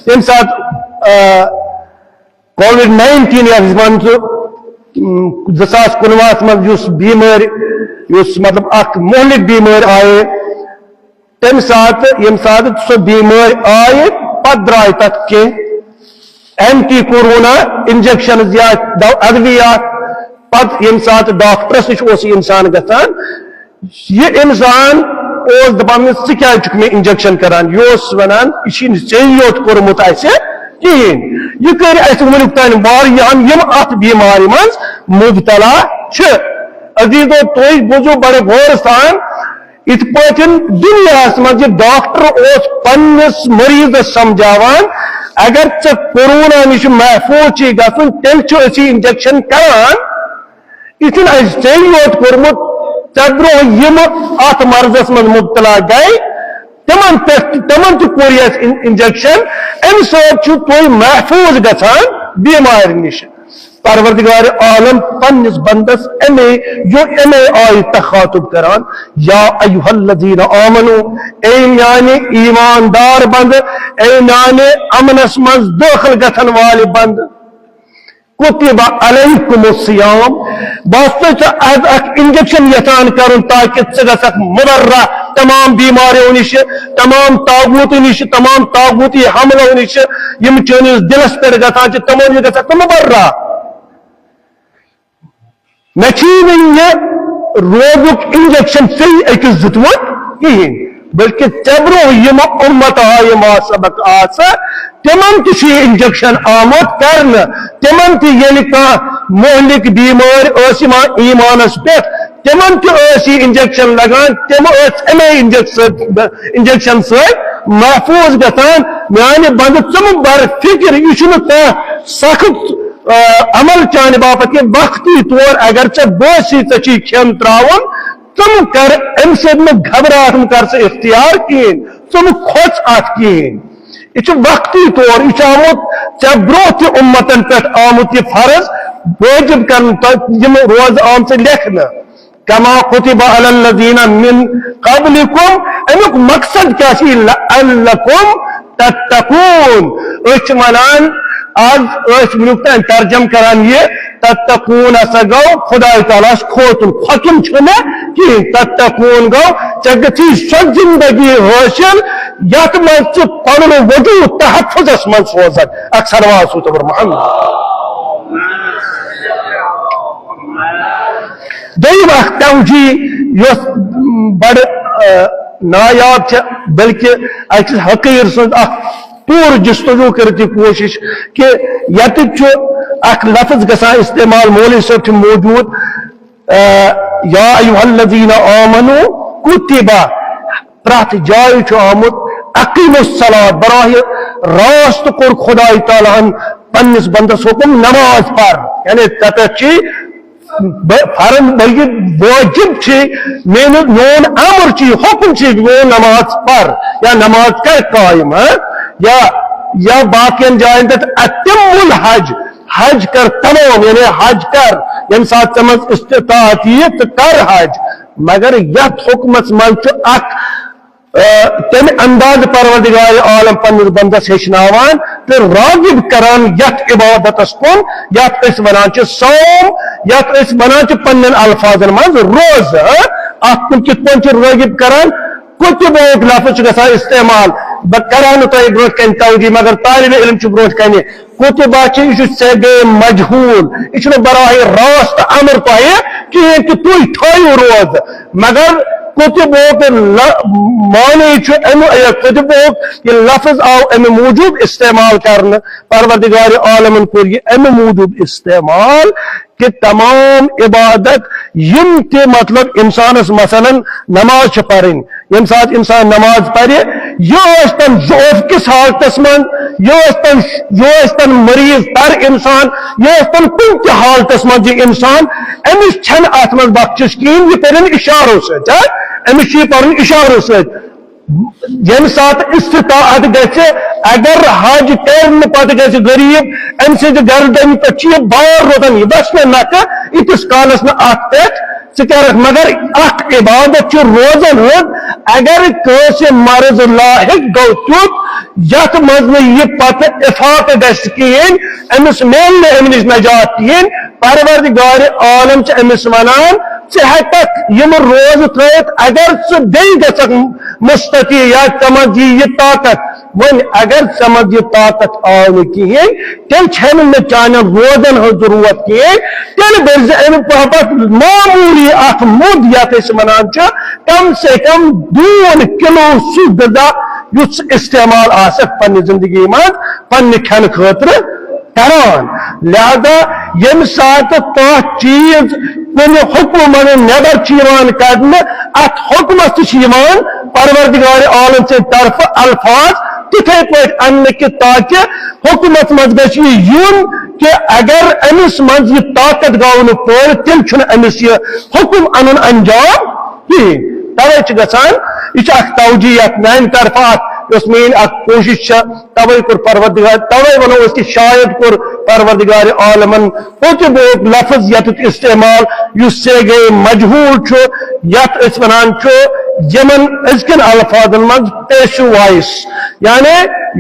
ییٚمہِ ساتہٕ، آ، کووِڈ ناینٹیٖن یَتھ أسۍ وَنان چھِ، اۭم، زٕ ساس کُنوُہَس منٛز یُس بیمٲرۍ، یُس مطلب اَکھ مُہلِک بیمٲرۍ آیہِ، تَمہِ ساتہٕ، ییٚمہِ ساتہٕ سۄ بیمٲرۍ آیہِ، پَتہٕ درٛاے تَتھ کینٛہہ اینٹی کورونا انجیکشنز یا دو-، ادویات۔ پتہٕ ییٚمہِ ساتہٕ ڈاکٹرس نِش اوس یہِ انسان گژھان، یہِ انسان اوس دپان، "ژٕ کیازِ چھُکھ مےٚ انجیکشن کران؟" یہِ اوس ونان، "یہِ چھُنہٕ ژےٚ یوت کوٚرمُت اَسہِ کِہیٖنۍ، یہِ کٔرۍ اَسہِ وُنیُک تام واریاہن، یِم اتھ بیمارِ منٛز مبتلا چھِ۔" عزیزو، تُہۍ بوٗزِو بڑٕ غورٕ سان، یِتھ پٲٹھۍ دُنیاہَس منٛز یہِ ڈاکٹر اوس پننِس مریضس سمجھاوان، اگر ژےٚ کورونا نِش محفوظ چھُے گژھُن، تیٚلہِ چھُ أسۍ یہِ انجیکشن کران۔ یہِ چھُنہٕ اَسہِ ژےٚ یوت کوٚرمُت، ژےٚ برونٛہہ یِم اتھ مرضس منٛز مبتلا گٔے، تِمن پٮ۪ٹھ، تِمن تہِ کوٚر یہِ اَسہِ ان-، انجیکشن۔ اَمہِ سۭتۍ چھُو تُہۍ محفوظ گژھان بیمارِ نِش۔ پروردگار عالم پننِس بندس اَمے، یو اَمے آیہِ تخاطب کران، یا ایھا الذین آمنو، اے میانہِ ایماندار بندٕ، اے میانہِ امنس منٛز دٲخل گژھن والہِ بندٕ، کتب علیکم الصیام، بس تۄہہِ چھُ از اکھ انجیکشن یژھان کرُن تاکہ ژٕ گژھکھ مبرہ تمام بیماریو نِش، تمام طاغوت نِش، تمام طاغوتی حملو نِش، یِم چٲنِس دلس پٮ۪ٹھ گژھان چھِ، تِمو نِش گژھکھ ژٕ مبرہ۔ مےٚ چھُے نہٕ یہِ روزُک انجیکشن ژےٚ أکِس دیُتمُت کِہیٖنۍ، بلکہِ ژےٚ برونٛہہ یِم اُمت آیہِ ما سبق آسہٕ، تِمن تہِ چھُ یہِ انجیکشن آمُت کرنہٕ۔ تِمن تہِ ییٚلہِ کانٛہہ مہلک بیمٲرۍ ٲس یِوان ایمانس پٮ۪ٹھ، تِمن تہِ ٲس یہِ انجیکشن لگان، تِم ٲسۍ اَمے انجیکشن، انجیکشن سۭتۍ محفوظ گژھان۔ میانہِ بندٕ، ژٕ مہٕ بر فکر، یہِ چھُنہٕ کانٛہہ سخت آ، عمل چانہِ باپتھ کینٛہہ، وقتی طور اگر ژےٚ بٲسی ژےٚ چھی کھٮ۪ن ترٛاوُن، ژٕ مہٕ کر اَمہِ سۭتۍ، مہٕ گھبراہٹ، مہٕ کر ژٕ اختیار کِہیٖنۍ، ژٕ مہٕ کھوژ اَتھ کِہیٖنۍ۔ یہِ چھُ وقتی طور، یہِ چھُ آمُت ژےٚ برونٛہہ تہِ اُمتن پٮ۪ٹھ آمُت یہِ فرض واجب کرنہٕ، تۄہہِ یِم روزٕ آمژٕ لیکھنہٕ۔ کما کتب علی الذین من قبلکم، امیُک مقصد کیٛاہ چھُ؟ لعلکم تتقون۔ أسۍ چھِ ونان، از ٲسۍ وٕنیُک تام ترجمہٕ کران یہِ، تتقون ہسا گوٚو خداے تعالیٰ ہس کھوژُن۔ کھۄژُن چھُنہٕ کِہیٖنۍ، تتقون گوٚو ژےٚ گٔژھی سۄ زندگی حٲصِل یتھ منٛز ژٕ پنُن وجود تحفظس منٛز سوزکھ۔ اکھ صلوات سوٗزتو بر محمد۔ دوٚیِم اکھ توجیہ یۄس بڑٕ، آ، نایاب چھےٚ، بلکہِ أکِس حقیٖر سٕنٛز اکھ پوٗرٕ جستجو کٔرِتھ یہِ کوٗشِش کہِ ییٚتہِ چھُ اکھ لفظ گژھان استعمال، مولوی صٲب چھِ موجود، آ، یا ایھا الذین آمنو کتب، پرٛٮ۪تھ جایہِ چھُ آمُت اقیموا الصلاۃ، براہ راست کوٚر خدای تعالیٰ ہن پننِس بندس حکم نماز پر، یعنی ژےٚ پٮ۪ٹھ چھِ بہٕ فرض، بلکہِ واجب چھِ، میون، میون امر چھِ، حکم چھِ، میون نماز پر یا نماز کر قائم، ہاں؟ یا، یا باقین جاین پٮ۪ٹھ اتم الحج، حج کر تمام، یعنی حج کر، ییٚمہِ ساتہٕ ژےٚ منٛز استطاعت یِیہِ، ژٕ کر حج۔ مگر یتھ حکمس منٛز چھُ اکھ، آ، تمہِ اندازٕ پروردگار عالم پننِس بندس ہیٚچھناوان تہٕ راغب کران یتھ عبادتس کُن، یتھ أسۍ ونان چھِ صوم، یتھ أسۍ ونان چھِ پننٮ۪ن الفاظن منٛز روزٕ۔ آ، اتھ کُن کِتھ پٲٹھۍ چھِ راغب کران؟ کتبُک لفظ چھُ گژھان استعمال۔ بہٕ کرہا نہٕ تۄہہِ برونٛٹھ کنہِ توجیہ، مگر طالب علم چھُ برونٛٹھ کنہِ۔ کتبہ چھِ، یہِ چھُ صیغہ مجہول، یہِ چھُنہٕ براہ راست امر تۄہہِ کِہیٖنۍ کہِ تُہۍ تھٲیِو روزٕ۔ مگر کتبُک ل-، معنی چھُ امہِ، یہِ کتبُک یہِ لفظ آو امہِ موٗجوٗب استعمال کرنہٕ، پروردگار عالمن کوٚر یہِ امہِ موٗجوٗب استعمال کہِ تمام عبادت یِم تہِ، مطلب، انسانس مثلاً نماز چھِ پرٕنۍ، ییٚمہِ ساتہٕ انسان نماز پرِ، یہِ ٲسۍ تن ضعف کِس حالتس منٛز، یہِ ٲسۍ تن، یہِ ٲسۍ تن مریض تر انسان، یہِ ٲسۍ تن کُنہِ تہِ حالتس منٛز یہِ انسان، أمِس چھنہٕ اتھ منٛز بخشش کِہیٖنۍ، یہِ پرن اشارو سۭتۍ، ہا؟ أمِس چھُ یہِ پرُن اشارو سۭتۍ۔ ییٚمہِ ساتہٕ استطاعت گژھِ، اگر حج کرنہٕ پتہٕ گژھِ غریب، أمۍ سٕنٛدِ گردنہِ پٮ۪ٹھ چھُ یہِ بار روزان، یہِ وسہِ نہٕ نکھٕ ییٖتِس کالس نہٕ اتھ پٮ۪ٹھ ژٕ کرکھ۔ مگر اکھ عبادت چھِ روزن ہٕنٛز، اگر کٲنٛسہِ مرض لاحق گوٚو تیُتھ، یتھ منٛز نہٕ یہِ پتہٕ افاقہٕ گژھِ کِہیٖنۍ، أمِس میلہِ نہٕ امہِ نِش نجات کِہیٖنۍ، پروردگار عالم چھِ أمِس ونان، ژٕ ہٮ۪ککھ یِم روزٕ تھٲوِتھ، اگر ژٕ بیٚیہِ گژھکھ مستطیع یا ژےٚ منٛز یی یہِ طاقت۔ وۄنۍ اگر ژےٚ منٛز یہِ طاقت آو نہٕ کِہیٖنۍ، تیٚلہِ چھَنہٕ نہٕ چانٮ۪ن روزن ہٕنٛز ضروٗرت کِہیٖنۍ، تیٚلہِ بٔرۍ زِ اَمہِ باپتھ معموٗلی اکھ مُد، یَتھ أسۍ وَنان چھِ، کم سے کم دوٗن کِلوٗ سُہ غذا، یُس ژٕ استعمال آسکھ پننہِ زندگی منٛز پننہِ کھٮ۪نہٕ خٲطرٕ کران۔ لہذا ییٚمہِ ساتہٕ کانٛہہ چیٖز کُنہِ حُکمہٕ منٛز نٮ۪بر چھُ یِوان کڑنہٕ، اتھ حُکمس تہِ چھِ یِوان پروردگار عالم سٕنٛدِ طرفہٕ الفاظ تِتھے پٲٹھۍ اننہٕ کہِ تاکہِ حُکمس منٛز گژھِ یہِ یُن کہِ اگر أمِس منٛز یہِ طاقت گوٚو نہٕ پٲدٕ، تیٚلہِ چھُنہٕ أمِس یہِ حُکم انُن انجام کِہیٖنۍ۔ توے چھِ گژھان، یہِ چھِ اکھ توجیہ یتھ میانہِ طرفہٕ اکھ، یۄس میٲنۍ اکھ کوٗشش چھےٚ، توے کوٚر پروردگار، توے ونو أسۍ کہِ شاید کوٚر پروردگار عالمن اوترٕ بوٚڑ لفظ یتھ استعمال، یُس صیغہ مجہول چھُ، یتھ أسۍ ونان چھُ یمن أزکٮ۪ن الفاظن منٛز پیسو وائس، یعنی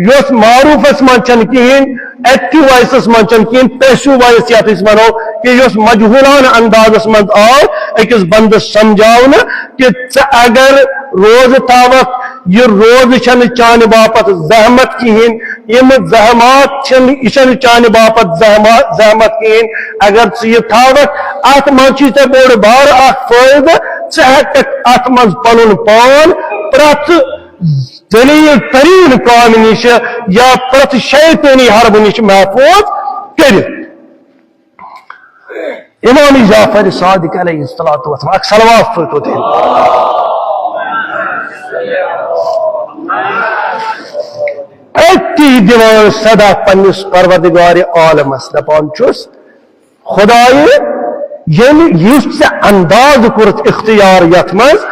یۄس معروفس منٛز چھنہٕ کِہیٖنۍ، ایکٹیو وائسس منٛز چھنہٕ کِہیٖنۍ، پیسو وائس یتھ أسۍ ونو کہِ یۄس مجہولانہٕ اندازس منٛز آو أکِس بندس سمجھاونہٕ کہِ ژٕ اگر روزٕ تھاوکھ، یہِ روزٕ چھنہٕ چانہِ باپتھ زحمت کِہیٖنۍ، یِم زحمات چھِنہٕ، یہِ چھنہٕ چانہِ باپتھ زحما-، زحمت کِہیٖنۍ۔ اگر ژٕ یہِ تھاوکھ، اتھ منٛز چھُے ژےٚ بوٚڑ بار اکھ فٲیدٕ، ژٕ ہٮ۪ککھ اتھ منٛز پنُن پان پرٛٮ۪تھ ذلیل ترین کامہِ نِش یا پرٛٮ۪تھ شیطٲنی حربہٕ نِش محفوظ کٔرِتھ۔ امام جعفر صادق علیہ الصلوۃ والسلام، اکھ صلوات پٔرۍتو تُہۍ۔ أتی دِوان صدا پننِس پروردگار عالمس، دپان چھُس، خدایہِ، ییٚلہِ یُس ژےٚ انداز کوٚرُتھ اختیار یتھ منٛز،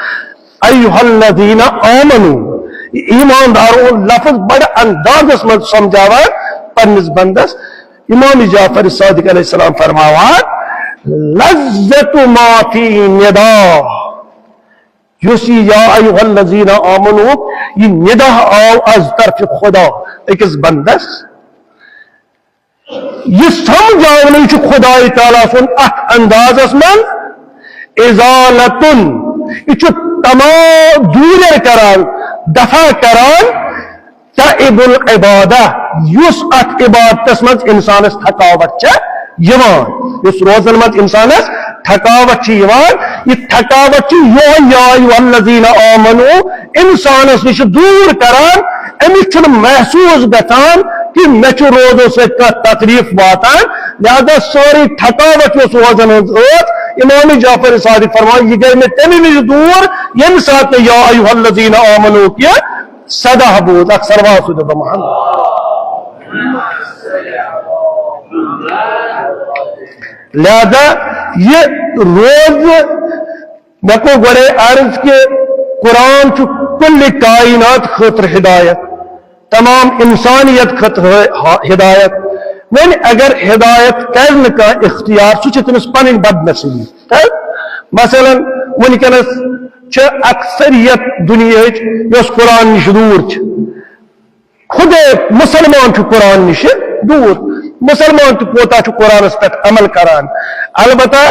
ایھا الذین آمنو، ایماندارو لفظ بڑٕ اندازس منٛز سمجھاوان پننِس بندس۔ امام جعفر صادق علیہ السلام فرماوان، لذت ما فی ندا، یُس یہِ یا ایھا الذین آمنو، یہِ ندا آو از طرف خدا أکِس بندس، یہِ سمجھاونٕے چھُ خدای تعالیٰ سُنٛد اتھ اندازس منٛز ازالتن، یہِ چھُ تمام دوٗرے کران، دفع کران تعب العبادہ، یُس اتھ عبادتس منٛز انسانس تھکاوٹ چھےٚ یِوان، یُس روزن منٛز انسانس تھکاوٹ چھِ یِوان، یہِ تھکاوٹ چھِ یِہوٚے یا ایھا الذین آمنو انسانس نِش دوٗر کران، أمِس چھُنہٕ محسوٗس گژھان کہِ مےٚ چھُ روزو سۭتۍ کانٛہہ تکلیف واتان، لہذا سٲرٕے تھکاوٹ یۄس روزن ہٕنٛز ٲس، امام جعفر صادق فرماوان، یہِ گٔے مےٚ تَمہِ وِزِ دوٗر، ییٚمہِ ساتہٕ مےٚ یا ایھا الذین آمنو کہِ صدا بوٗز، اکھ صلوات سوٗزِو بہٕ محمد۔ لہذا یہِ روزٕ، مےٚ کوٚر گۄڈے عرض کہِ قرآن چھُ کُلہِ کائنات خٲطرٕ ہدایت، تمام انسانیت خٲطرٕ ہدایت۔ وۄنۍ اگر ہدایت کرِ نہٕ کانٛہہ اختیار، سُہ چھِ تٔمِس پنٕنۍ بدنصیبی۔ تہٕ مثلاً وٕنکیٚنس چھِ اکثریت دُنیاہٕچ یۄس قرآن نِش دوٗر چھِ، خودے مسلمان چھُ قرآن نِش دوٗر۔ مسلمان تہِ کوتاہ چھُ قرآنس پٮ۪ٹھ عمل کران؟ البتہ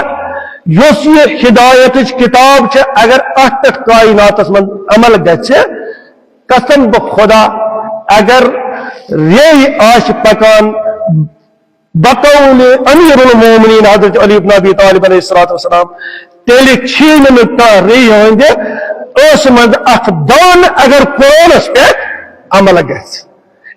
یۄس یہِ ہدایتٕچ کتاب چھِ، اگر اتھ پٮ۪ٹھ کائناتس منٛز عمل گژھِ، قسم بخدا، اگر ریٚہہ آسہِ پکان بقول امیر المومنین حضرت علی ابن ابی طالب علیہ الصلوۃ والسلام، تیٚلہِ چھیی نہٕ کانٛہہ ریٚہہ ہٕنٛدِ ٲسہٕ منٛز اتھ دانہٕ اگر قرآنس پٮ۪ٹھ عمل گژھِ۔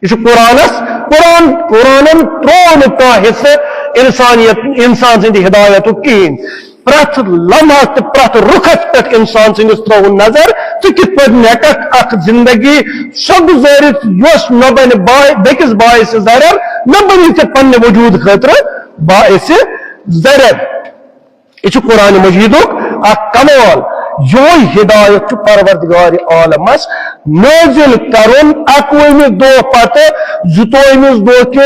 یہِ چھُ قرآنس، قرآن، قرآنن ترٛوو نہٕ کانٛہہ حصہٕ انسانیت، انسان سٕنٛدِ ہدایتُک کِہیٖنۍ۔ پرٛٮ۪تھ لمحس تہٕ پرٛٮ۪تھ رُخس پٮ۪ٹھ انسان سٕنٛدِس ترٛٲوُن نظر، ژٕ کِتھ پٲٹھۍ ہٮ۪ککھ اکھ زندگی سۄ گُزٲرِتھ یۄس نہ بنہِ با-، بیٚکِس باعث ضرر، نہ بنہِ ژےٚ پننہِ وجود خٲطرٕ باعث ضرر؟ یہِ چھُ قرآن مجیدُک اکھ کمال۔ یِہوٚے ہدایت چھُ پروردگار عالمس نٲزِل کرُن اَکوُہمہِ دۄہ پتہٕ زٕتووُہمِس دۄہ کہِ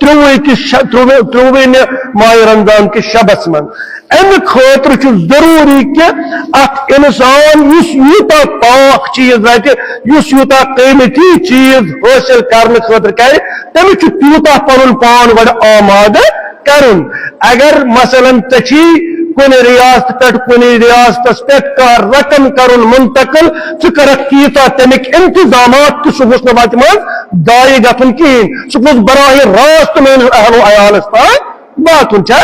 ترٛوُہہِ کہِ شَ-، ترٛوُہ-، ترٛوُہمہِ ماہِ رمضان کہِ شبس منٛز۔ امہِ خٲطرٕ چھُ ضروٗری کہِ اکھ انسان یُس یوٗتاہ پاک چیٖز رٹہِ، یُس یوٗتاہ قۭمتی چیٖز حٲصِل کرنہٕ خٲطرٕ کرِ، تٔمِس چھُ تیوٗتاہ پنُن پان گۄڈٕ آمادٕ کرُن۔ اگر مثلاً ژےٚ چھی کُنہِ ریاست پٮ۪ٹھ کُنہِ ریاستس پٮ۪ٹھ کانٛہہ رقم کرُن منتقل، ژٕ کرکھ تیٖژاہ تمیُک انتظامات کہِ سُہ گوٚژھ نہٕ وتہِ منٛز ضایع گژھُن کِہیٖنۍ، سُہ گوٚژھ براہ راست میٲنِس اہل و عیالس تام واتُن۔ چھا؟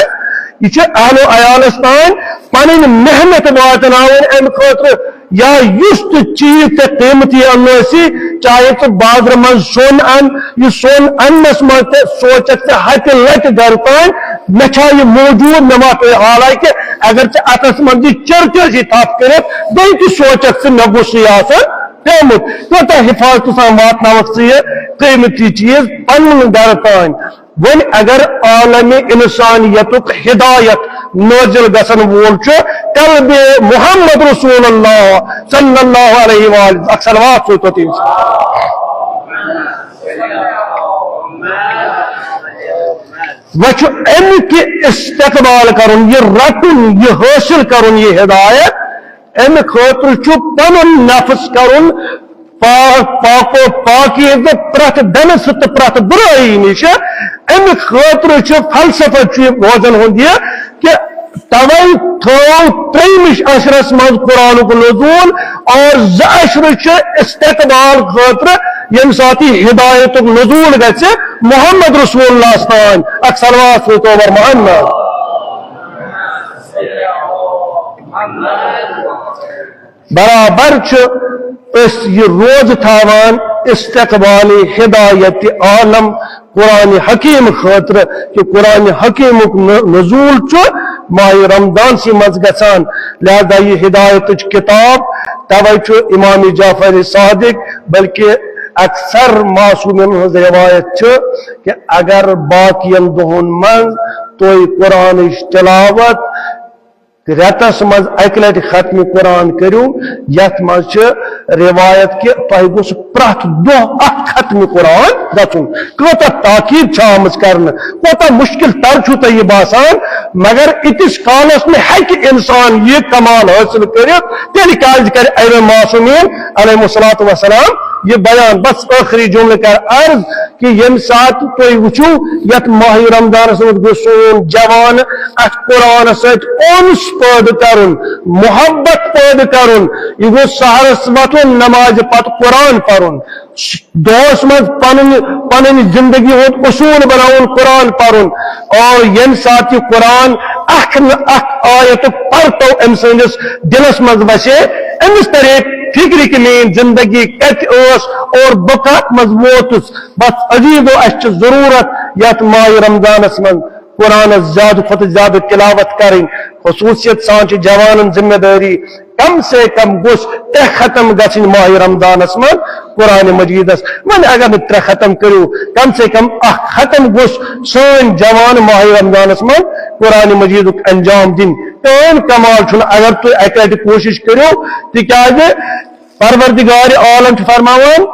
یہِ چھُ اہل و عیالس تام پنٕنۍ محنت واتناوٕنۍ امہِ خٲطرٕ، یا یُس تہِ چیٖز ژےٚ قۭمتی انُن آسی، چاہے ژٕ بازرٕ منٛز سۄن ان، یہِ سۄن اننس منٛز تہِ سونچکھ ژٕ ہتہِ لٹہِ گرٕ تام، مےٚ چھا یہِ موجود، مےٚ ما پیٚیہِ؟ حالانکہ اگر ژےٚ اتھس منٛز یہِ چرچ آسی تھپھ کٔرِتھ، بیٚیہِ تہِ سونچکھ ژٕ مےٚ گوٚژھ یہِ آسُن پیومُت۔ کوٗتاہ حفاظتہٕ سان واتناوکھ ژٕ یہِ قۭمتی چیٖز پنُن گرٕ تام؟ وۄنۍ اگر عالم انسانیتُک ہدایت نٲزِل گژھن وول چھُ قلب محمد رسول اللہ صلی اللہ علیہ وآلہ، اکھ صلوات سوٗزتو تٔمِس۔ وۄنۍ چھُ اَمہِ کہِ استقبال کرُن، یہِ رٹُن، یہِ حٲصِل کرُن، یہِ ہدایت، اَمہِ خٲطرٕ چھُ پنُن نفس کرُن پاک، پاک و پاکیزٕ پرٛٮ۪تھ ڈنہٕ سۭتۍ تہٕ پرٛٮ۪تھ بُرٲیی نِش۔ اَمہِ خٲطرٕ چھُ فلسفہ چھُ یہِ روزن ہُنٛد یہِ کہِ توے تھٲو ترٛیٚیمِس عشرس منٛز قرآنُک نزول اور زٕ عشرٕ چھِ استقبال خٲطرٕ، ییٚمہِ ساتہٕ یہِ ہدایتُک نزول گژھِ محمد رسول اللہ تام۔ اکھ صلوات سوٗزتو بر محمد۔ برابر چھُ أسۍ یہِ روزٕ تھاوان استقبال ہدایت عالم قرآن حکیم خٲطرٕ، کہِ قرآن حکیمُک ن-، نزول چھُ ماہِ رمضانسٕے منٛز گژھان۔ لہذا یہِ ہدایتٕچ کتاب، توے چھُ امام جعفر صادق، بلکہ اکثر معصومین ہٕنٛز روایت چھِ کہِ اگر باقین دۄہن منٛز تُہۍ قرآنٕچ تلاوت رٮ۪تس منٛز اکہِ لٹہِ ختمِ قرآن کٔرِو، یتھ منٛز چھِ روایت کہِ تۄہہِ گوٚژھ پرٛٮ۪تھ دۄہ اکھ ختمِ قرآن گژھُن۔ کۭژاہ تاکید چھِ آمٕژ کرنہٕ، کوٗتاہ مشکل تر چھُو تۄہہِ یہِ باسان، مگر ییٖتِس کالس نہٕ ہیٚکہِ انسان یہِ کمال حٲصِل کٔرِتھ، تیٚلہِ کیازِ کرِ امہِ معصومین علیہم الصلوۃ والسلام یہِ بیان؟ بس ٲخری جملہٕ کرٕ عرض، کہ ییٚمہِ ساتہٕ تُہۍ وٕچھِو، یتھ ماہِ رمضانس منٛز گوٚو سون جوان اتھ قرآنس سۭتۍ اُنس پٲدٕ کرُن، محبت پٲدٕ کرُن، یہِ گوٚو سحرس وۄتھُن، نمازِ پتہٕ قرآن پرُن، دۄہس منٛز پنٕنۍ، پنٕنۍ زندگی ہُنٛد اصوٗل بناوُن، قرآن پرُن۔ اور ییٚمہِ ساتہٕ یہِ قرآن اکھ نہ اکھ آیتُک پرتو أمۍ سٕنٛدِس دلس منٛز وسے، أمِس ترے فکرِ کہ میٲنۍ زندگی کتہِ ٲس اور بہٕ کتھ منٛز ووتُس۔ بس عزیزو، اسہِ چھِ ضروٗرت یتھ ماہِ رمضانس منٛز قرآنس زیادٕ کھۄتہٕ زیادٕ تلاوت کرٕنۍ۔ خصوصیت سان چھِ جوانن ذمہ دٲری، کم سے کم گوٚژھ ترٛےٚ ختم گژھٕنۍ ماہِ رمضانس منٛز قرآن مجیدس۔ وۄنۍ اگر نہٕ ترٛےٚ ختم کٔرِو، کم سے کم اکھ ختم گوٚژھ سٲنۍ جوان ماہِ رمضانس منٛز قرآن مجیدُک انجام دِنۍ۔ تہنٛد کمال چھُنہٕ اگر تُہۍ اکہِ لٹہِ کوٗشش کٔرِو، تِکیازِ پروردگار عالم چھُ فرماوان،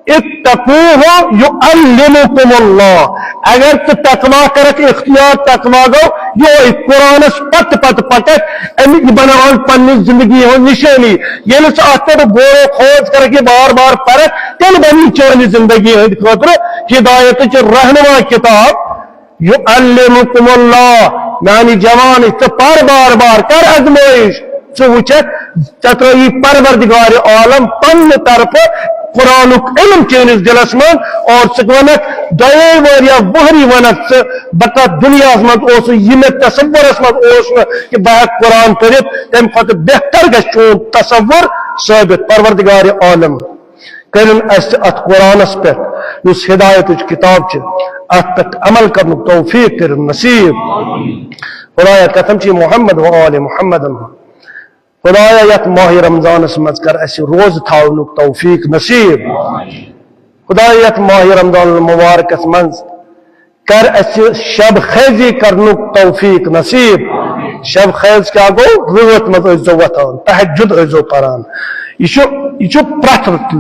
"اتقوہ یعلمکم اللہ"۔ اگر ژٕ تقوی کرکھ اختیار، تقوی گوٚو یہوے قرآنس پتہٕ پتہٕ پککھ، امیُک بناوان پننہِ زندگی ہٕنٛز نشٲنی۔ ییٚلہِ ژٕ اتھ پٮ۪ٹھ غور و خوض کرکھ، یہِ بار بار پرکھ، تیٚلہِ بنہِ چانہِ زندگی ہٕنٛدِ خٲطرٕ ہدایتٕچ رہنما کتاب۔ یعلمکم اللہ، میانہِ جوانٕے، ژٕ پر بار بار، کر ازمٲیش، ژٕ وٕچھکھ، ژےٚ ترٲیی پروردگار عالم پننہِ طرفہٕ قرآنُک علم چٲنِس دلس منٛز، اور ژٕ ونکھ دۄیے وٲرۍ یا وُہری ونکھ ژٕ، بہٕ کتھ دُنیاہس منٛز اوسُس، یہِ مےٚ تصورس منٛز اوس نہٕ کہِ بہٕ ہٮ۪کہٕ قرآن پٔرِتھ، تمہِ کھۄتہٕ بہتر گژھِ چون تصور ثٲبت۔ پروردگار عالم کٔرِن اَسہِ اَتھ قرآنَس پٮ۪ٹھ، یُس ہدایتٕچ کتاب چھِ، اَتھ پٮ۪ٹھ عمل کرنُک توفیق کٔرِن نصیب۔ خدایا، قسم چھِ محمد و آل محمد۔ خدایا، یتھ ماہِ رمضانس منٛز کر اسہِ روزٕ تھاونُک توفیق نصیب۔ خدایا، یتھ ماہِ رمضان المبارکس منٛز کر اسہِ شب خیزی کرنُک توفیق نصیب۔ شب خیز کیٛاہ گوٚو؟ رٲژ منٛز ٲسۍزیو وۄتھان، تہجد ٲسۍزیو پران۔ یہِ چھُ، یہِ چھُ پرٛٮ۪تھ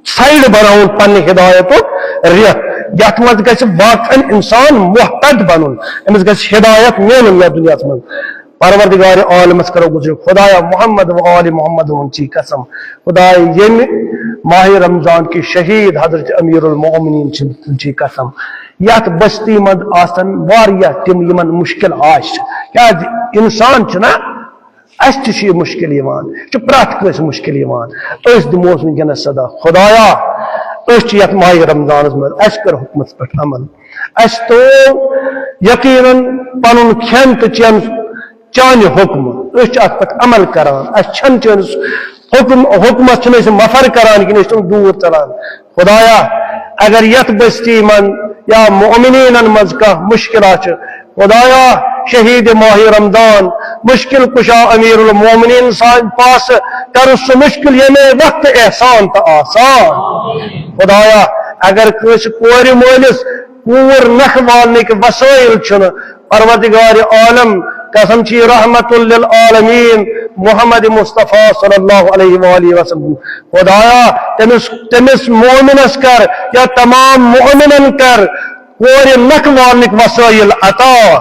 سایڈ بناوُن پننہِ ہدایتُک ریٚتھ، یتھ منٛز گژھِ واقعاً انسان مہتد بنُن، أمِس گژھِ ہدایت میلُن یتھ دُنیاہس منٛز۔ پروردگار عالمس کرو گُزٲرِش، خدایا، محمد و آل محمد ہُنٛد چھی قسم، خدایا، ییٚمہِ ماہِ رمضان کہِ شہید حضرت امیر المومنین چھِ، تِم چھی قسم، یتھ بستی منٛز آسن واریاہ تِم یِمن مشکل آسہِ، کیازِ انسان چھُنہ، اسہِ تہِ چھُ یہِ مشکل یِوان، یہِ چھُ پرٛٮ۪تھ کٲنٛسہِ مشکل یِوان۔ أسۍ دِموس وٕنکیٚنس صدا، خدایا، أسۍ چھِ یتھ ماہِ رمضانس منٛز، اسہِ کٔر حکمس پٮ۪ٹھ عمل، اسہِ توو یقیناً پنُن کھٮ۪ن تہٕ چٮ۪ن چانہِ حکمہٕ، أسۍ چھِ اتھ پٮ۪ٹھ عمل کران، اسہِ چھَنہٕ چٲنِس حکم، حکمس چھِنہٕ أسۍ مفر کران کِنہٕ أسۍ چھِ تِم دوٗر ژلان۔ خدایا، اگر یتھ بستی منٛز یا مؤمنینن منٛز کانٛہہ مشکلات چھِ، خدایا، شہید ماہِ رمضان، مشکل کشا امیر المومنین سانہِ پاسہٕ کر سُہ مشکل ییٚمے وقتہٕ احسان تہٕ آسان۔ خدایا، اگر کٲنٛسہِ کورِ مٲلِس کوٗر نکھٕ والنٕکۍ وسٲیِل چھِنہٕ، پروردگار عالم، قسم چھی رحمت للعالمین محمد مصطفیٰ صلی اللہ علیہ وآلہ وسلم، خدایا، تٔمِس، تٔمِس مومنس کر یا تمام مومنن کر کورِ نکھٕ والنٕکۍ وسٲیِل عطا۔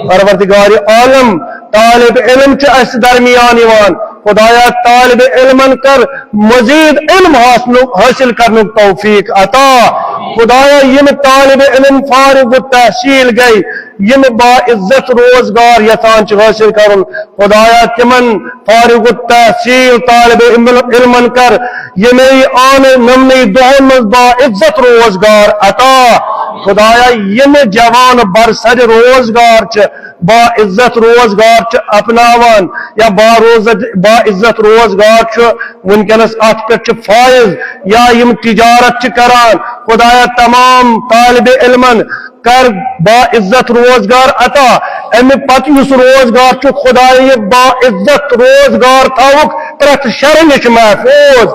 پروردگار عالم، طالب علم چھِ اَسہِ درمیان یِوان، خدایا، طالب علمن کر مزید علم حاصل، حٲصِل کرنُک توفیق عطا۔ خدایا، یِم طالب علم فارغ التحصیل گٔے، یِم باعزت روزگار یژھان چھِ حٲصِل کرُن، خدایا، تِمن فارغ التحصیل طالب علم، علمن کر یِمے آن نمنٕے دۄہن منٛز باعزت روزگار عطا۔ خدایا، یِم جوان برسر روزگار چھِ، باعزت روزگار چھِ اپناوان یا باروزت، باعزت روزگار چھُ وٕنکیٚنس، اتھ پٮ۪ٹھ چھُ فائز، یا یِم تجارت چھِ کران، خدایا، تمام طالب علمن کر باعزت روزگار عطا۔ امہِ پتہٕ یُس روزگار چھُ، خدایا، یہِ باعزت روزگار تھاوُکھ پرٛٮ۪تھ شرٕ نِش محفوظ۔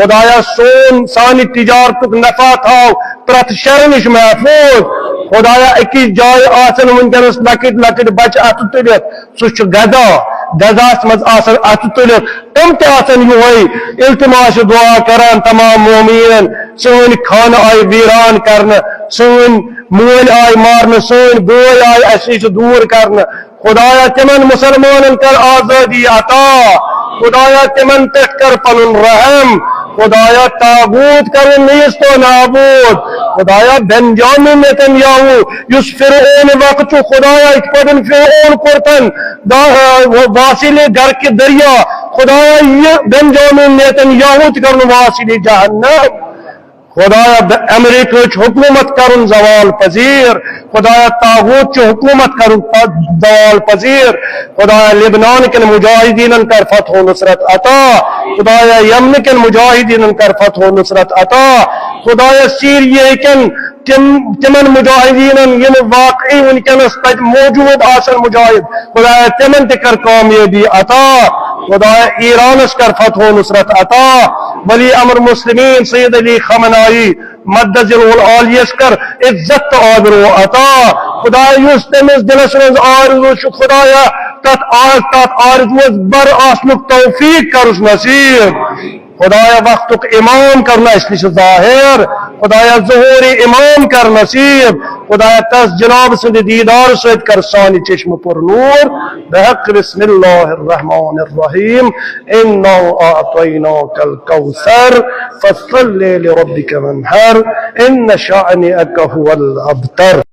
خدایا، سون، سانہِ تجارتُک نفع تھاو پرٛٮ۪تھ شرٕ نِش محفوظ۔ خدایا، أکِس جایہِ آسن وٕنکیٚنس لۄکٕٹۍ لۄکٕٹۍ بچہِ اتھٕ تُلِتھ، سُہ چھُ غذا، غذاہس منٛز آسن اتھٕ تُلِتھ، تِم تہِ آسن یِہوے التماس دعا کران تمام مومنین، سٲنۍ خانہٕ آیہِ ویران کرنہٕ، سٲنۍ مٲلۍ آیہِ مارنہٕ، سٲنۍ بٲے آیہِ اسہِ نِش دوٗر کرنہٕ۔ خدایا، تِمن مسلمانن کر آزادی عطا۔ خدایا، تِمن پٮ۪ٹھ کر پنُن رحم۔ خدایا، طاغوت کرُن نیست و نابود۔ خدایا، بنجامین نیتن یاہو، یُس فرعون وقت چھُ، خدایا، یِتھ پٲٹھۍ فرعون کوٚرتن دا-، واسیلے غرقِ دریا۔ خدایا، یہِ بنجامین نیتن یاہو تہِ کرُن واسیلے جہنم۔ خدایا، امریکہٕچ حکومت کرُن زوال پذیر۔ خدایا، طاغوت چہِ حکومت کرُن پ-، زوال پذیر۔ خدایا، لبنان کٮ۪ن مجاہدینن کر فتح و نصرت عطا۔ خدایا، یمن کٮ۪ن مجاہدینن کر فتح و نصرت عطا۔ خدایا، سیریہ کٮ۪ن تِم، تِمن مجاہدینن یِم واقعی وٕنکیٚنس تتہِ موجود آسن مجاہد، خدایا، تِمن تہِ کر کامیٲبی عطا۔ خدایا، ایرانس کر فتح و نصرت عطا۔ ولی امر مسلمین سید علی خامنائی مد ظلہ العالیس کر عزت تہٕ آبرو عطا۔ خدایا، یُس تٔمِس دِلس منٛز آرزو چھُ، خدایا، تتھ آ-، تتھ آرزوس بر آسنُک توفیق کرُس نصیب۔ خدایا، وقتُک امام کرُن اسہِ نِش ظاہر۔ خدایا، ظہور امام کر نصیب۔ خدایا، تس جناب سٕنٛدِ دیدار سۭتۍ کر سانہِ چشمہٕ پُر نور۔ بحق بسم اللہ الرحمن الرحیم۔ انا اعطیناک الکوثر، فصل لربک وانحر، ان شانئک هو الابتر۔